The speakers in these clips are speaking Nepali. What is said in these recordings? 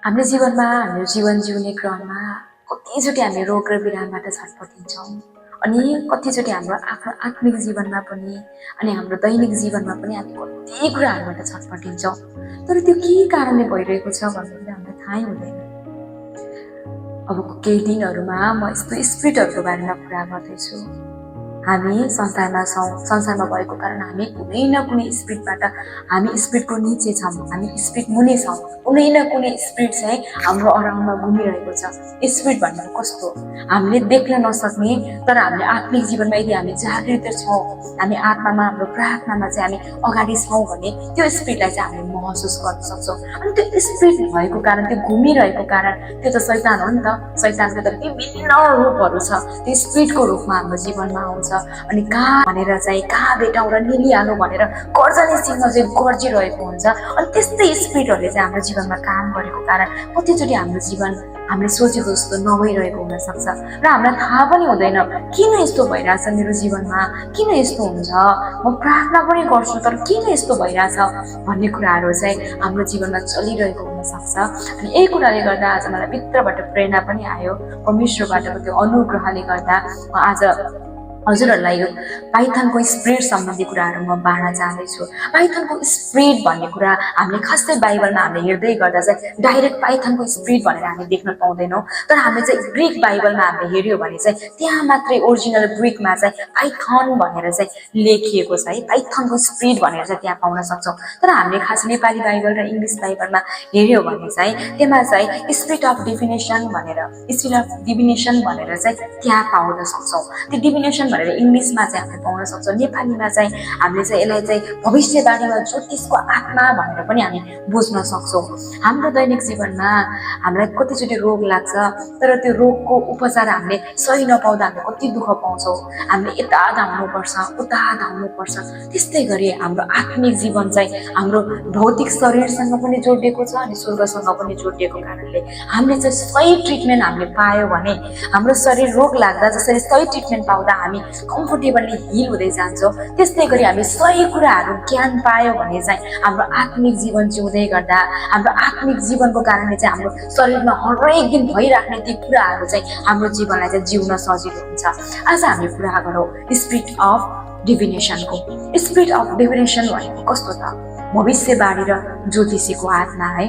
हाम्रो जीवनमा हाम्रो जीवन जिउने क्रममा कतिचोटि हामी रोग र बिरामबाट छटपटिन्छौँ अनि कतिचोटि हाम्रो आफ्नो आत्मिक जीवनमा पनि अनि हाम्रो दैनिक जीवनमा पनि हामी कति कुराहरूबाट छटपटिन्छौँ। तर त्यो के कारणले भइरहेको छ भन्ने कुरा हामीलाई थाहै हुँदैन। अब केही दिनहरूमा म यस्तो स्पिरिटहरूको बारेमा कुरा गर्दैछु। हामी संसारमा छौँ, संसारमा भएको कारण हामी कुनै न कुनै स्पिरिटबाट हामी स्पिरिटको नीचे छौँ, हामी स्पिरिट मुनि छौँ। कुनै न कुनै स्पिरिट चाहिँ हाम्रो अराउन्डमा घुमिरहेको छ। स्पिरिट भनेको कस्तो, हामीले देख्न नसक्ने तर हामीले आत्मिक जीवनमा यदि हामी जागृत छौँ, हामी आत्मामा हाम्रो प्रार्थनामा चाहिँ हामी अगाडि छौँ भने त्यो स्पिरिटलाई चाहिँ हामीले महसुस गर्न सक्छौँ। अनि त्यो स्पिरिट भएको कारण, त्यो घुमिरहेको कारण, त्यो त शैतान हो नि त। शैतानको त विभिन्न रूपहरू छ, त्यो स्पिरिटको रूपमा हाम्रो जीवनमा आउँछ। अनि कहाँ भनेर चाहिँ कहाँ भेटाउँ र निलिहालौँ भनेर गर्जने सिंह चाहिँ गर्जिरहेको हुन्छ। अनि त्यस्तै स्पिरिटहरूले चाहिँ हाम्रो जीवनमा काम गरेको कारण कतिचोटि हाम्रो जीवन हामीले सोचेको जस्तो नभइरहेको हुनसक्छ र हामीलाई थाहा पनि हुँदैन किन यस्तो भइरहेछ मेरो जीवनमा, किन यस्तो हुन्छ। म प्रार्थना पनि गर्छु तर किन यस्तो भइरहेछ भन्ने कुराहरू चाहिँ हाम्रो जीवनमा चलिरहेको हुनसक्छ। अनि यही कुराले गर्दा आज मलाई भित्रबाट प्रेरणा पनि आयो, परमेश्वरबाटको त्यो अनुग्रहले गर्दा आज हजुरहरूलाई यो पाइथनको स्पिरिट सम्बन्धी कुराहरू म बाँड्न चाहँदैछु। पाइथनको स्पिरिट भन्ने कुरा हामीले खासै बाइबलमा हामीले हेर्दै गर्दा चाहिँ डाइरेक्ट पाइथनको स्पिरिट भनेर हामी देख्न पाउँदैनौँ। तर हामीले चाहिँ ग्रिक बाइबलमा हामीले हेऱ्यो भने चाहिँ त्यहाँ मात्रै ओरिजिनल ग्रिकमा चाहिँ पाइथन भनेर चाहिँ लेखिएको छ है, पाइथनको स्पिरिट भनेर चाहिँ त्यहाँ पाउन सक्छौँ। तर हामीले खास नेपाली बाइबल र इङ्ग्लिस बाइबलमा हेऱ्यो भने चाहिँ त्यहाँ चाहिँ स्पिरिट अफ डिभिनेसन भनेर, स्पिरिट अफ डिभिनेसन भनेर चाहिँ त्यहाँ पाउन सक्छौँ। त्यो डिभिनेसन भनेर इङ्ग्लिसमा चाहिँ हामीले पाउन सक्छौँ। नेपालीमा चाहिँ हामीले चाहिँ यसलाई चाहिँ भविष्यवाणीमा ज्योतिषको आत्मा भनेर पनि हामी बुझ्न सक्छौँ। हाम्रो दैनिक जीवनमा हामीलाई कतिचोटि रोग लाग्छ तर त्यो रोगको उपचार हामीले सही नपाउँदा हामीले कति दुःख पाउँछौँ। हामीले यता धाउनुपर्छ उता धाउनुपर्छ। त्यस्तै गरी हाम्रो आत्मिक जीवन चाहिँ हाम्रो भौतिक शरीरसँग पनि जोडिएको छ अनि स्वर्गसँग पनि जोडिएको कारणले हामीले चाहिँ सही ट्रिटमेन्ट हामीले पायो भने हाम्रो शरीर रोग लाग्दा जसरी सही ट्रिटमेन्ट पाउँदा हामी कम्फोर्टेबली हिल हुँदै जान्छौँ, त्यस्तै गरी हामी सही कुराहरू ज्ञान पायो भने चाहिँ हाम्रो आत्मिक जीवन जिउँदै गर्दा हाम्रो आत्मिक जीवनको कारणले चाहिँ हाम्रो शरीरमा हरेक दिन भइराख्ने ती कुराहरू चाहिँ हाम्रो जीवनलाई चाहिँ जिउन सजिलो हुन्छ। आज हामी कुरा गरौँ स्पिरिट अफ डिभिनेसनको। स्पिरिट अफ डिभिनेसन भनेको कस्तो त, भविष्यवाणी र ज्योतिषीको आत्मा है।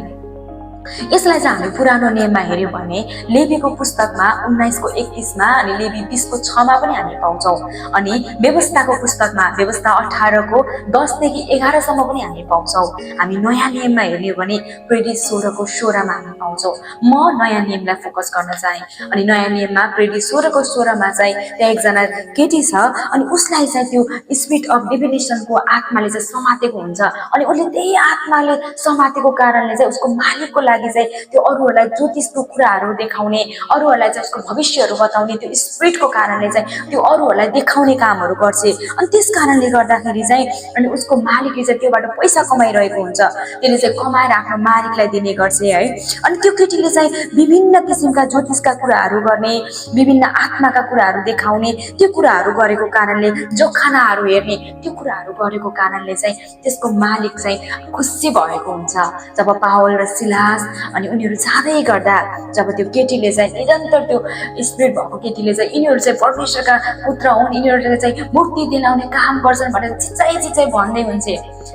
यसलाई चाहिँ हामी पुरानो नियममा हेऱ्यौँ भने लेवीको पुस्तकमा 19:31 अनि लेवी 20:6 पनि हामी पाउँछौँ। अनि व्यवस्थाको पुस्तकमा व्यवस्था 18:10 देखि 11 पनि हामी पाउँछौँ। हामी नयाँ नियममा हेर्ने भने प्रेरित 16:16 हामी पाउँछौँ। म नयाँ नियमलाई फोकस गर्न चाहेँ। अनि नयाँ नियममा प्रेरित 16:16 चाहिँ त्यहाँ एकजना केटी छ अनि उसलाई चाहिँ त्यो स्पिरिट अफ डिभिनेसनको आत्माले चाहिँ समातेको हुन्छ। अनि उसले त्यही आत्माले समातेको कारणले चाहिँ उसको मालिकको लागि चाहिँ त्यो अरूहरूलाई ज्योतिषको कुराहरू देखाउने, अरूहरूलाई चाहिँ उसको भविष्यहरू बताउने त्यो स्पिरिटको कारणले चाहिँ त्यो अरूहरूलाई देखाउने कामहरू गर्छ। अनि त्यस कारणले गर्दाखेरि चाहिँ अनि उसको मालिकले चाहिँ त्योबाट पैसा कमाइरहेको हुन्छ। त्यसले चाहिँ कमाएर आफ्नो मालिकलाई दिने गर्छ है। अनि त्यो केटीले चाहिँ विभिन्न किसिमका ज्योतिषका कुराहरू गर्ने, विभिन्न आत्माका कुराहरू देखाउने, त्यो कुराहरू गरेको कारणले जोखानाहरू हेर्ने, त्यो कुराहरू गरेको कारणले चाहिँ त्यसको मालिक चाहिँ खुसी भएको हुन्छ। जब पावल र सिलास अनि उनीहरू जाँदै गर्दा जब त्यो केटीले चाहिँ निरन्तर त्यो स्पिरिट भएको केटीले चाहिँ यिनीहरू चाहिँ परमेश्वरका पुत्र हुन्, यिनीहरूले चाहिँ मुक्ति दिलाउने काम गर्छन् भनेर चिचाइ भन्दै हुन्छ।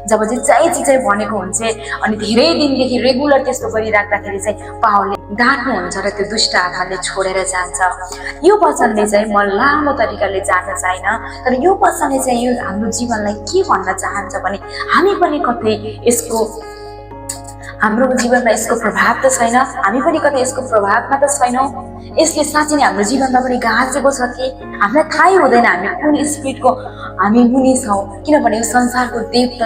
जब चिचाइ भनेको हुन्छ अनि धेरै दिनदेखि रेगुलर त्यस्तो गरिराख्दाखेरि चाहिँ पावलले डाँट्नुहुन्छ र त्यो दुष्ट आत्माले छोडेर जान्छ। यो वचनले चाहिँ म लामो तरिकाले जान्न चाहिन, तर यो वचनले चाहिँ यो हाम्रो जीवनलाई के भन्न चाहन्छ भने हामी पनि कतै यसको हाम्रो जीवनमा यसको प्रभाव त छैन, हामी पनि कतै यसको प्रभावमा त छैनौँ। यसले साँच्चै नै हाम्रो जीवनमा पनि गाँसेको छ कि हामीलाई थाहै हुँदैन हामी कुन स्पिरिटको हामी मुनि छौँ। किनभने यो संसारको देव त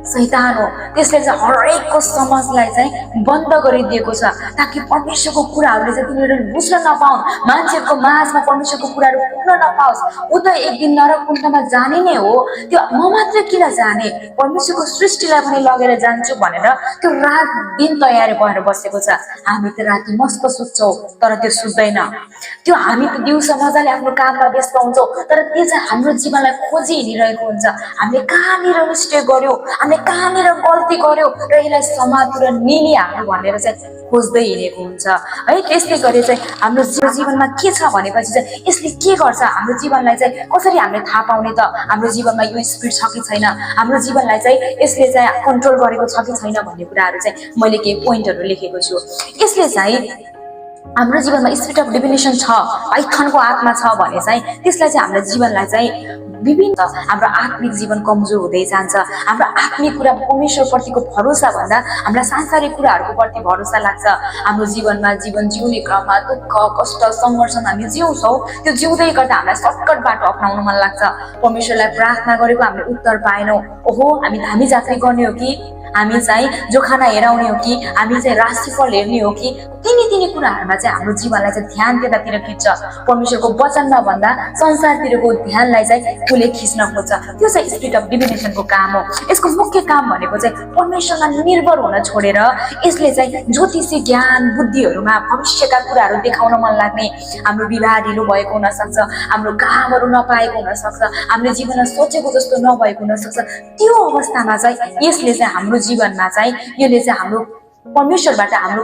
शैतान हो। त्यसले चाहिँ हरेकको समाजलाई चाहिँ बन्द गरिदिएको छ ताकि परमेश्वरको कुराहरूले चाहिँ तिनीहरूले बुझ्न नपाउन्, मान्छेहरूको माझमा परमेश्वरको कुराहरू पुग्न नपाओस्। ऊ त एक दिन नरक कुण्डमा जाने नै हो, त्यो म मात्र किन जाने, परमेश्वरको सृष्टिलाई पनि लगेर जान्छु भनेर त्यो रात दिन तयारी भएर बसेको छ। हामी त राति मस्त सुत्छौँ तर त्यो सुत्दैन। त्यो हामी त दिउँसो मजाले आफ्नो काममा व्यस्त हुन्छौँ तर त्यो चाहिँ हाम्रो जीवनलाई खोजी हिँडिरहेको हुन्छ। हामीले कहाँनिर मिस्टेक गर्यौँ, हामीले कहाँनिर गल्ती गर्यो र यसलाई समातेर निलिहाल्नु भनेर चाहिँ खोज्दै हिँडेको हुन्छ है। त्यसले गरी चाहिँ हाम्रो जीवनमा के छ भनेपछि चाहिँ यसले के गर्छ, हाम्रो जीवनलाई चाहिँ कसरी हामीले थाहा पाउने त हाम्रो जीवनमा यो स्पिड छ कि छैन, हाम्रो जीवनलाई चाहिँ यसले चाहिँ कन्ट्रोल गरेको छ कि छैन भन्ने कुराहरू चाहिँ मैले केही पोइन्टहरू लेखेको छु। यसले चाहिँ हाम्रो जीवनमा स्पिरिट अफ डिभिनेसन छ, पाइथनको आत्मा छ भने चाहिँ त्यसलाई चाहिँ हाम्रो जीवनलाई चाहिँ विभिन्न हाम्रो आत्मिक जीवन कमजोर हुँदै जान्छ। हाम्रो आत्मिक कुरा परमेश्वरप्रतिको भरोसा भन्दा हाम्रा सांसारिक कुराहरूको प्रति भरोसा लाग्छ। हाम्रो जीवनमा जीवन जिउने क्रममा दुःख कष्ट सङ्घर्षमा हामी जिउँछौँ, त्यो जिउँदै गर्दा हामीलाई सर्टकट बाटो अप्नाउन मन लाग्छ। परमेश्वरलाई प्रार्थना गरेको हामीले उत्तर पाएनौँ, ओहो हामी धामी जात्रा गर्ने हो कि, हामी चाहिँ जोखाना हेराउने हो कि, हामी चाहिँ राशिफल हेर्ने हो कि, तिनी कुराहरूमा चाहिँ हाम्रो जीवनलाई चाहिँ ध्यान त्यतातिर खिच्छ। परमेश्वरको वचनमा भन्दा संसारतिरको ध्यानलाई चाहिँ उसले खिच्न खोज्छ। त्यो चाहिँ स्पिरिट अफ डिभिनेसनको काम हो। यसको मुख्य काम भनेको चाहिँ परमेश्वरमा निर्भर हुन छोडेर यसले चाहिँ ज्योतिषी ज्ञान बुद्धिहरूमा भविष्यका कुराहरू देखाउन मन लाग्ने, हाम्रो विवाह ढिलो भएको हुनसक्छ, हाम्रो कामहरू नपाएको हुनसक्छ, हामीले जीवनमा सोचेको जस्तो नभएको हुनसक्छ। त्यो अवस्थामा चाहिँ यसले चाहिँ हाम्रो जीवनमा चाहिँ यसले चाहिँ हाम्रो परमेश्वरबाट हाम्रो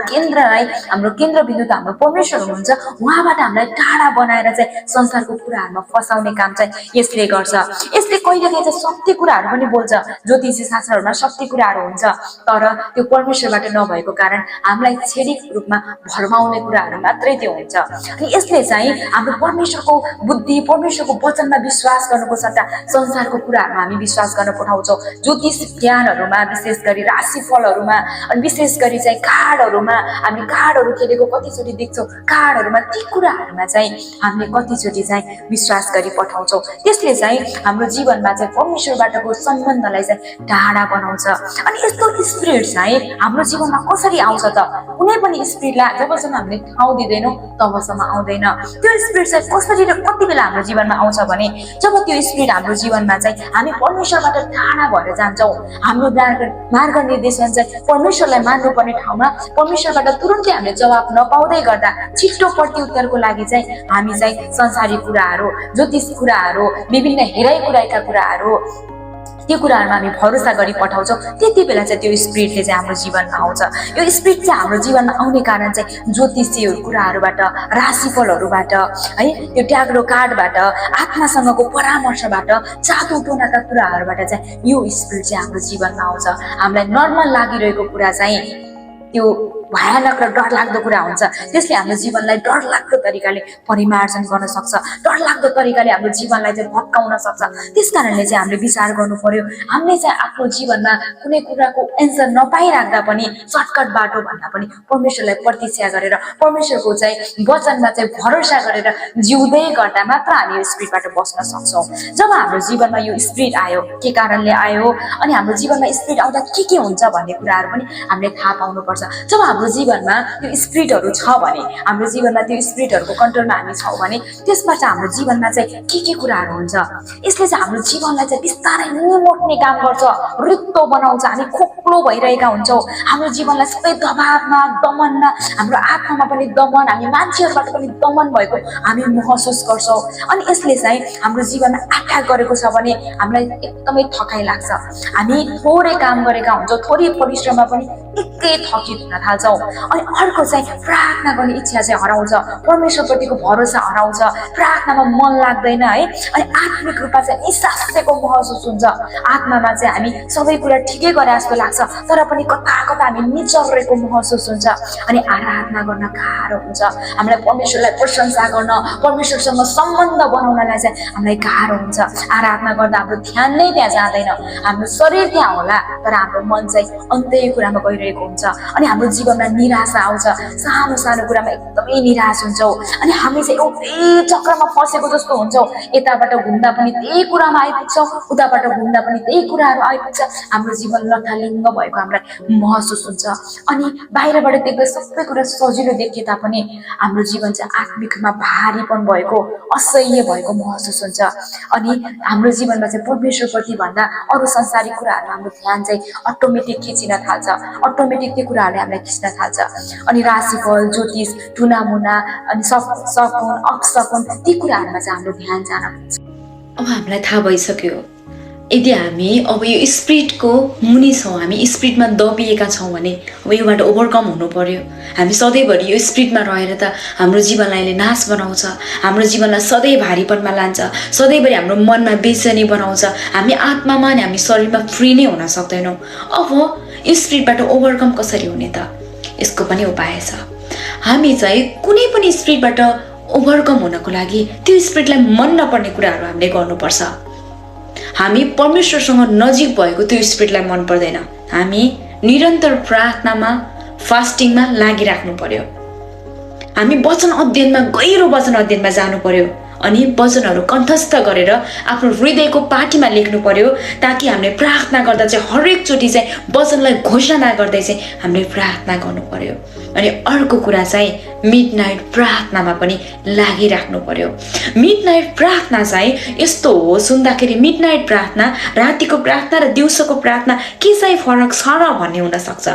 केन्द्रबिन्दु त हाम्रो परमेश्वर हुनुहुन्छ, उहाँबाट हामीलाई टाढा बनाएर चाहिँ संसारको कुराहरूमा फसाउने काम चाहिँ यसले गर्छ। यसले कहिलेकाहीँ चाहिँ सत्य कुराहरू पनि बोल्छ, ज्योतिषी शास्त्रहरूमा सत्य कुराहरू हुन्छ, तर त्यो परमेश्वरबाट नभएको कारण हामीलाई छेडिक रूपमा भरमाउने कुराहरू मात्रै त्यो हुन्छ। अनि यसले चाहिँ हाम्रो परमेश्वरको बुद्धि परमेश्वरको वचनमा विश्वास गर्नुको सट्टा संसारको कुराहरूमा हामी विश्वास गर्न पठाउँछौँ। ज्योतिष ज्ञानहरूमा विशेष गरी राशिफलहरूमा अनि विशेष गरी चाहिँ कार्डहरूमा हामी कार्डहरू खेलेको कतिचोटि देख्छौँ, कार्डहरूमा ती कुराहरूमा चाहिँ हामीले कतिचोटि चाहिँ विश्वास गरी पठाउँछौँ। त्यसले चाहिँ हाम्रो जीवनमा चाहिँ परमेश्वरबाटको सम्बन्धलाई चाहिँ टाढा बनाउँछ। अनि यस्तो स्पिरिट चाहिँ हाम्रो जीवनमा कसरी आउँछ त? कुनै पनि स्पिरिटलाई जबसम्म हामीले ठाउँ दिँदैनौँ तबसम्म आउँदैन। त्यो स्पिरिट चाहिँ कसरी र कति बेला हाम्रो जीवनमा आउँछ भने जब त्यो स्पिरिट हाम्रो जीवनमा चाहिँ हामी परमेश्वरबाट टाढा भएर जान्छौँ, हाम्रो मार्ग निर्देशन चाहिँ परमेश्वरलाई मान्नुपर्ने ठाउँमा परमेश्वरबाट तुरुन्तै हामीले जवाब नपाउँदै गर्दा छिट्टो प्रत्युत्तरको लागि चाहिँ हामी चाहिँ संसारी कुराहरू, ज्योतिष कुराहरू, विभिन्न हेराइ कुराका कुराहरू, त्यो कुराहरूमा हामी भरोसा गरी पठाउँछौँ। त्यति बेला चाहिँ त्यो स्पिरिटले चाहिँ हाम्रो जीवनमा आउँछ। यो स्पिरिट चाहिँ हाम्रो जीवनमा आउने कारण चाहिँ ज्योतिषीय कुराहरूबाट, राशिफलहरूबाट है, त्यो ट्याग्रो कार्डबाट, आत्मासँगको परामर्शबाट, जादु टोनाका कुराहरूबाट चाहिँ यो स्पिरिट चाहिँ हाम्रो जीवनमा आउँछ। हामीलाई नर्मल लागिरहेको कुरा चाहिँ त्यो भयानक र डरलाग्दो कुरा हुन्छ। त्यसले हाम्रो जीवनलाई डरलाग्दो तरिकाले परिमार्जन गर्न सक्छ, डरलाग्दो तरिकाले हाम्रो जीवनलाई चाहिँ भत्काउन सक्छ। त्यस कारणले चाहिँ हामीले विचार गर्नु पर्यो, हामीले चाहिँ आफ्नो जीवनमा कुनै कुराको एन्सर नपाइराख्दा पनि सर्टकट बाटो भन्दा पनि परमेश्वरलाई प्रतीक्षा गरेर परमेश्वरको चाहिँ वचनमा चाहिँ भरोसा गरेर जिउँदै गर्दा मात्र हामी यो स्पिरिटबाट बस्न सक्छौँ। जब हाम्रो जीवनमा यो स्पिरिट आयो, के कारणले आयो, अनि हाम्रो जीवनमा स्पिरिट आउँदा के हुन्छ भन्ने कुराहरू पनि हामीले थाहा पाउनुपर्छ। जब हाम्रो जीवनमा त्यो स्पिरिटहरू छ भने, हाम्रो जीवनमा त्यो स्पिरिटहरूको कन्ट्रोलमा हामी छौँ भने त्यसबाट हाम्रो जीवनमा चाहिँ के कुराहरू हुन्छ, यसले चाहिँ हाम्रो जीवनलाई चाहिँ बिस्तारै निमोट्ने काम गर्छ, रित्तो बनाउँछ। हामी खोक्लो भइरहेका हुन्छौँ, हाम्रो जीवनलाई सबै दबावमा, दमनमा, हाम्रो आत्मामा पनि दमन, हामी मान्छेहरूबाट पनि दमन भएको हामी महसुस गर्छौँ। अनि यसले चाहिँ हाम्रो जीवनमा अट्याक गरेको छ भने हामीलाई एकदमै थकाइ लाग्छ। हामी थोरै काम गरेका हुन्छौँ, थोरै परिश्रममा पनि एकै थकित हुन थाल्छौँ। अनि अर्को चाहिँ प्रार्थना गर्ने इच्छा चाहिँ हराउँछ, परमेश्वरप्रतिको भरोसा हराउँछ, प्रार्थनामा मन लाग्दैन है। अनि आत्मिक रूपमा चाहिँ निसासेको महसुस हुन्छ। आत्मामा चाहिँ हामी सबै कुरा ठिकै गरे जस्तो लाग्छ, तर पनि कता हामी निचरेको महसुस हुन्छ। अनि आराधना गर्न गाह्रो हुन्छ, हामीलाई परमेश्वरलाई प्रशंसा गर्न, परमेश्वरसँग सम्बन्ध बनाउनलाई चाहिँ हामीलाई गाह्रो हुन्छ। आराधना गर्दा हाम्रो ध्यान नै त्यहाँ जाँदैन, हाम्रो शरीर त्यहाँ होला तर हाम्रो मन चाहिँ अन्त्य कुरामा गइरहेको हुन्छ। अनि हाम्रो जीवनमा निराशा आउँछ, सानो सानो कुरामा एकदमै निराश हुन्छौँ। अनि हामी चाहिँ एउटै चक्रमा फसेको जस्तो हुन्छौँ, यताबाट घुम्दा पनि त्यही कुरामा आइपुग्छौँ, उताबाट घुम्दा पनि त्यही कुराहरू आइपुग्छ। हाम्रो जीवन लथालिङ्ग भएको हामीलाई महसुस हुन्छ। अनि बाहिरबाट देख्दा सबै कुरा सजिलो देखिए तापनि हाम्रो जीवन चाहिँ आत्मिकमा भारीपन भएको, असह्य भएको महसुस हुन्छ। अनि हाम्रो जीवनमा चाहिँ परमेश्वरप्रति भन्दा अरू संसारिक कुराहरूमा हाम्रो ध्यान चाहिँ अटोमेटिक खिचिन थाल्छ, अटोमेटिक त्यो कुराहरूले हामीलाई खिच्न थाल्छ। अनि राशिफल, ज्योतिष, टुनामुना, अनि सकुन अपसकुन ती कुराहरूमा चाहिँ हाम्रो ध्यान जान पुग्छ। अब हामीलाई थाहा भइसक्यो यदि हामी अब यो स्पिरिटको मुनि छौँ, हामी स्पिरिटमा दबिएका छौँ भने अब योबाट ओभरकम हुनु पर्यो। हामी सधैँभरि यो स्पिरिटमा रहेर त हाम्रो जीवनलाई अहिले नाश बनाउँछ, हाम्रो जीवनलाई सधैँ भारीपनमा लान्छ, सधैँभरि हाम्रो मनमा बेचैनी बनाउँछ। हामी आत्मामा अनि हामी शरीरमा फ्री नै हुन सक्दैनौँ। अब यो स्पिरिटबाट ओभरकम कसरी हुने त? यसको पनि उपाय छ। हामी चाहिँ कुनै पनि स्पिरिटबाट ओभरकम हुनको लागि त्यो स्पिरिटलाई मन नपर्ने कुराहरू हामीले गर्नुपर्छ। हामी परमेश्वरसँग नजिक भएको त्यो स्पिरिटलाई मन पर्दैन। हामी निरन्तर प्रार्थनामा फास्टिङमा लागिराख्नु पर्यो। हामी वचन अध्ययनमा गहिरो वचन अध्ययनमा जानु पर्यो अनि वचनहरू कण्ठस्थ गरेर आफ्नो हृदयको पाटीमा लेख्नु पर्यो, ताकि हामीले प्रार्थना गर्दा चाहिँ हरेकचोटि चाहिँ वचनलाई घोषणा गर्दै चाहिँ हामीले प्रार्थना गर्नु पर्यो। अनि अर्को कुरा चाहिँ मिडनाइट प्रार्थनामा पनि लागिराख्नु पर्यो। मिडनाइट प्रार्थना चाहिँ यस्तो हो, सुन्दाखेरि मिडनाइट प्रार्थना, रातिको प्रार्थना र दिउँसोको प्रार्थना के चाहिँ फरक छ र भन्ने हुनसक्छ।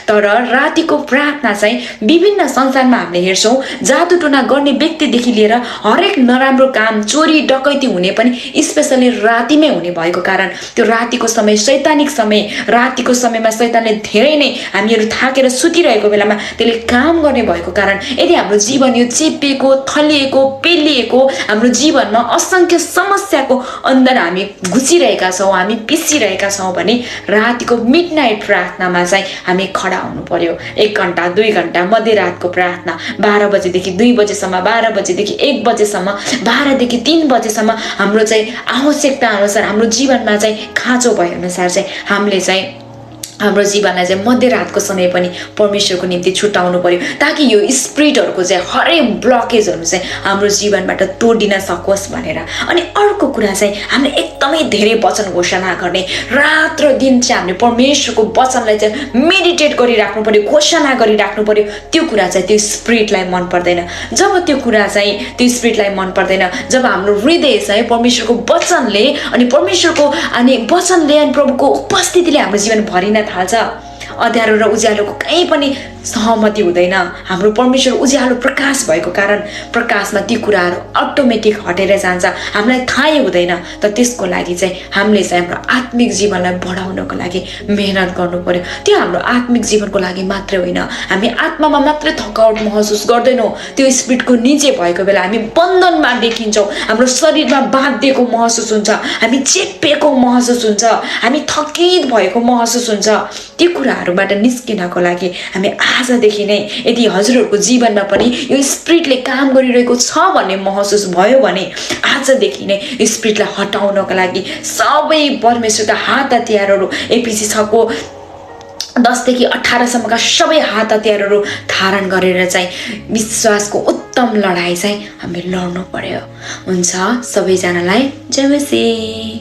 तर रातिको प्रार्थना चाहिँ विभिन्न संसारमा हामीले हेर्छौँ, जादुटोना गर्ने व्यक्तिदेखि लिएर हरेक नराम्रो काम, चोरी डकैती हुने पनि स्पेसली रातिमै हुने भएको कारण त्यो रातिको समय शैतानिक समय, रातिको समयमा शैतानले धेरै नै हामीहरू थाकेर सुतिरहेको बेलामा त्यसले काम गर्ने भएको कारण यदि हाम्रो जीवन यो चेपिएको, थलिएको, पेलिएको हाम्रो जीवनमा असंख्य समस्याको अन्डर हामी घुसिरहेका छौँ, हामी पिसिरहेका छौँ भने रातिको मिडनाइट प्रार्थनामा चाहिँ हामी खडा हुनु पर्यो। 1 घण्टा 2 घण्टा मध्यरातको प्रार्थना, 12 बजेदेखि 2 बजेसम्म, 12 बजेदेखि 1 बजेसम्म, 12 देखि 3 बजेसम्म हाम्रो चाहिँ आवश्यकता अनुसार हाम्रो जीवनमा चाहिँ खाँचो भए अनुसार चाहिँ हामीले चाहिँ हाम्रो जीवनलाई चाहिँ मध्यरातको समय पनि परमेश्वरको निम्ति छुट्याउनु पर्यो, ताकि यो स्पिरिटहरूको चाहिँ हरेक ब्लकेजहरू चाहिँ हाम्रो जीवनबाट तोडिन सकोस् भनेर। अनि अर्को कुरा चाहिँ हामीले एकदमै धेरै वचन घोषणा गर्ने, रात र दिन चाहिँ हामीले परमेश्वरको वचनलाई चाहिँ मेडिटेट गरिराख्नु पर्यो, घोषणा गरिराख्नु पर्यो। त्यो कुरा चाहिँ त्यो स्पिरिटलाई मन पर्दैन। जब त्यो कुरा चाहिँ त्यो स्पिरिटलाई मन पर्दैन, जब हाम्रो हृदय चाहिँ परमेश्वरको वचनले अनि परमेश्वरको अनि वचनले अनि प्रभुको उपस्थितिले हाम्रो जीवन भरिन थाल्छ, अँध्यारो र उज्यालोको कहीँ पनि सहमति हुँदैन। हाम्रो परमेश्वर उज्यालो प्रकाश भएको कारण प्रकाशमा ती कुराहरू अटोमेटिक हटेर जान्छ, हामीलाई थाहै हुँदैन। त त्यसको लागि चाहिँ हामीले चाहिँ हाम्रो आत्मिक जीवनलाई बढाउनको लागि मेहनत गर्नु पर्यो। त्यो हाम्रो आत्मिक जीवनको लागि मात्रै होइन, हामी आत्मामा मात्रै थकावट महसुस गर्दैनौँ। त्यो स्पिरिटको निचे भएको बेला हामी बन्धनमा देखिन्छौँ, हाम्रो शरीरमा बाँधिएको महसुस हुन्छ, हामी चेपिएको महसुस हुन्छ, हामी थकित भएको महसुस हुन्छ। ती कुराहरूबाट निस्किनको लागि हामी आजदेखि नै, यदि हजुरहरूको जीवनमा पनि यो स्पिरिटले काम गरिरहेको छ भन्ने महसुस भयो भने आजदेखि नै स्पिरिटलाई हटाउनको लागि सबै परमेश्वरका हात हतियारहरू एफिसी 6को 10 देखि 18 सम्मका सबै हात हतियारहरू धारण गरेर चाहिँ विश्वासको उत्तम लडाईँ चाहिँ हामी लड्नु पर्यो। हुन्छ, सबैजनालाई जय मसीह।